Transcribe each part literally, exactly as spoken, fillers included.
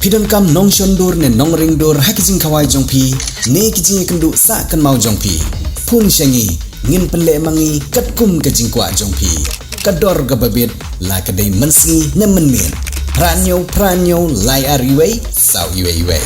Phi donkam nongshon dur ne nongring dur ha ki jingkhawai jong phi ne ki jingïakynduh sah kynmaw jong phi? Phone sha ngi, ngin pynleh ma ngi katkum ka jingkwah jong phi. Ka dor kaba bit, la ka dei mynsngi ne mynmiet. Phra hynñiew phra hynñiew lai ar wei saw wei wei.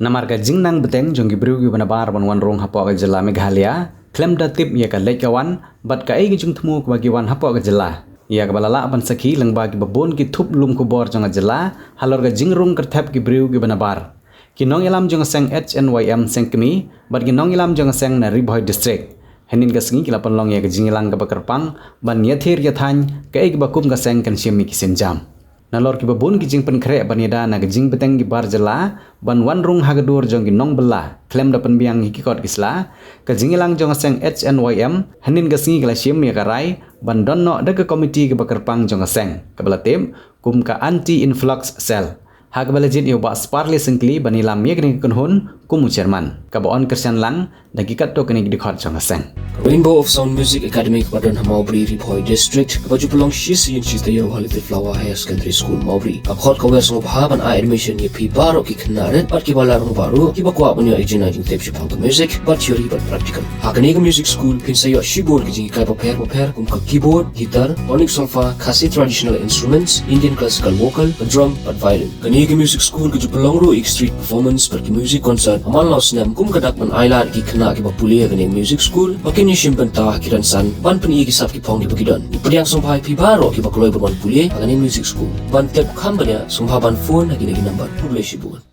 Namar ka jingnang bteng jong ki briew kiba nabar ban wan rung hapoh ka jylla Meghalaya, khlem da tip ïa ka leit ka wan bad kaei ka jingthmu kaba ki wan hapoh ka jylla, ïa kaba la lah ban sakhi lyngba kiba bun ki thup lum khubor jong ka jylla halor ka jingrung kyrthep ki briew kiba nabar. Ki nongïalam jong ka seng H N Y M Sengkmie bad ki nongïalam jong ka seng na Ri Bhoi District, hynnin ka sngi ki la pynlong ïa ka jingïalang kaba kyrpang ban ïathir ïathaiñ kaei kaba kum ka seng kan shim ïa ki sienjam. Nalor kiba bun ki jingpynkhreh ban ïada na ka jingbteng ki bar jylla ban wan rung ha ka dur jong ki nongbylla khlem da pynbiang ïa ki kot ki sla, ka jingïalang jong ka seng H N Y M hynnin ka sngi ka la shim ïa ka rai ban don noh da ka komiti kaba kyrpang jong ka seng, kaba la tip kum ka Anti Influx Cell, ha kaba la jied ïa u Bah Sparley Syngkli ban ïalam ïa kane ka kynhun kum u chairman, kaba yn kyrshan lang da ki katto katne ki dkhot jong ka seng. Rainbow of Sound Music Academy kaba don ha Mawbri, Ri Bhoi District, kaba ju pynlong shi sien shi taïew ha Little Flower Higher Secondary School, Mawbri, ka khot ka wer sngewbha ban ai admission ïa phi baroh ki khynnah rit bad kiba la rung baroh kiba kwah ban ïoh ïa ka jingtip shaphang ka music, bad theory bad practical. Ha kane ka music school phin sa ïoh shibun ki jinghikai bapher bapher kum ka keyboard, guitar, tonic solfa, Khasi traditional instruments, Indian classical vocal, ka drum bad violin. Kane ka music school ka ju pynlong ruh ïa ki street performance bad ki music concert ha man la u snem kum ka dak ban ailad ïa ki khynnah kiba pule ha kane ka music school ba kin ïashim bynta ha ki rynsan ban pyni ïa ki sap ki phong kiba ki don. Ngi pdiang sngewbha ïa phi baroh kiba kloi ban wan pule ha kane ka music school. Ban tip kham bniah sngewbha ban phone ha kine ki number. Khublei shibun.